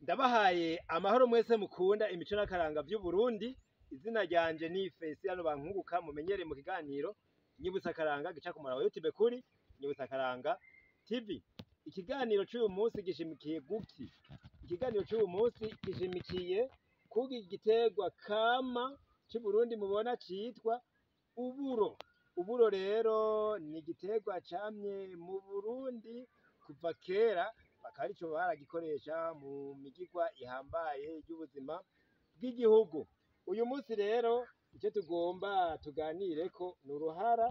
Ndabahaye amahoro mwese mukunda imico n'akaranga vy'Uburundi. Izina ryanje ni Feliciano Bankunguka, mumenyereye mu kiganiro Nyibutsa Akaranga gica ku murongo wa YouTube kuri Nyibutsa Akaranga TV. Ikiganiro c'uyu munsi gishimikiye guki? Ikiganiro c'uyu munsi gishimikiye kuki giterwa kama c'Uburundi mubona citwa uburo. Uburo rero ni igiterwa camye mu Burundi kuva kera, bakaba arico baragikoresha mu migirwa ihambaye y'ubuzima bw'igihugu. Uyu munsi rero ico tugomba tuganireko ni uruhara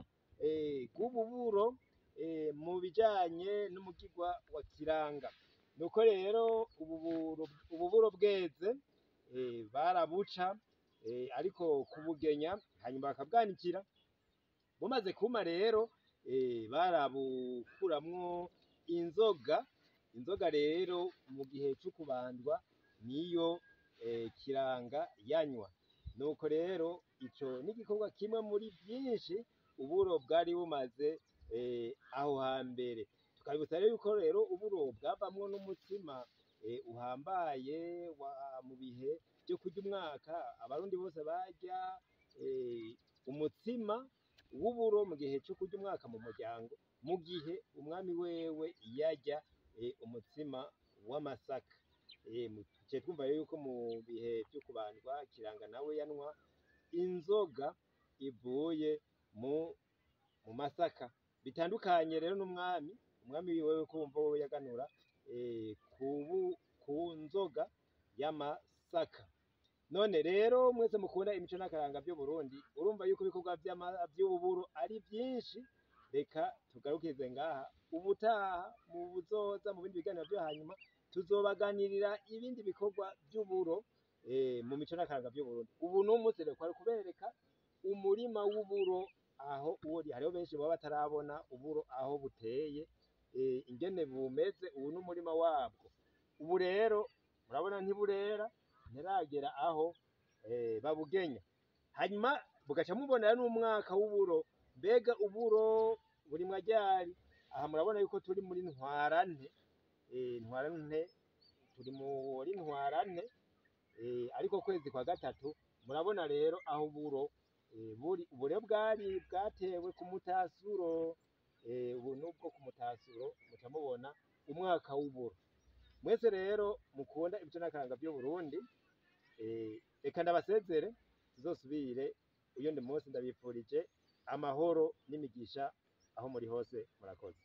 rw'ububuro mu bijanye n'umugirwa wa Kiranga. Nuko rero ububuro bweze barabuca, ariko kubugenya hanyuma bakabwanikira. Bumaze kuma rero barabukuramwo inzoga. Inzoga rero mu gihe co kubandwa niyo Kiranga yanywa. Nuko rero ico n'igikorwa kimwe muri vyinshi uburo bwari bumaze aho hambere. Tukabibutsa rero yuko rero uburo bwavamwo n'umutsima uhambaye mu bihe vyo kurya umwaka. Abarundi bose barya umutsima w'uburo mu gihe co kurya umwaka mu muryango, mu gihe umwami wewe yarya umutsima w'amasaka. Tuciye twumva rero yuko mu bihe vyo kubandwa Kiranga nawe yanwa inzoga ivuye mu masaka. Bitandukanye rero n'umwami, umwami wewe kumva wewe yaganura ku nzoga y'amasaka. None rero mwese mukunda imico n'akaranga vy'Uburundi, urumva yuko ibikorwa vy'ububuro ari vyinshi. Reka tugarukize ngaha, ubutaha mu buzoza mu bindi biganiro vyo hanyuma tuzobaganirira ibindi bikorwa vy'uburo mu mico n'akaranga vy'Uburundi. Ubu n'umunsi rero kwari kubereka umurima w'uburo aho uri. Hariho benshi baba batarabona uburo aho buteye, ingene bumeze. Ubu n'umurima wabwo. Ubu rero murabona ntiburera, ntiragera aho babugenya. Hanyuma bugaca mubonera n'umwaka w'uburo. Mbega uburo burimwa ryari? Aha murabona yuko turi muri ntwarante, ntwarante, turi muri ntwarante, ariko kwezi kwa gatatu. Murabona rero aho uburo buri. Uburo bwari bwatewe ku mutasuro, ubu nubwo ku mutasuro muca mubona umwaka w'uburo. Mwese rero mukunda imico n'akaranga vy'Uburundi, reka ndabasezere, tuzosubire uyundi munsi. Ndabifurije amahoro n'imigisha aho muri hose. Murakoze.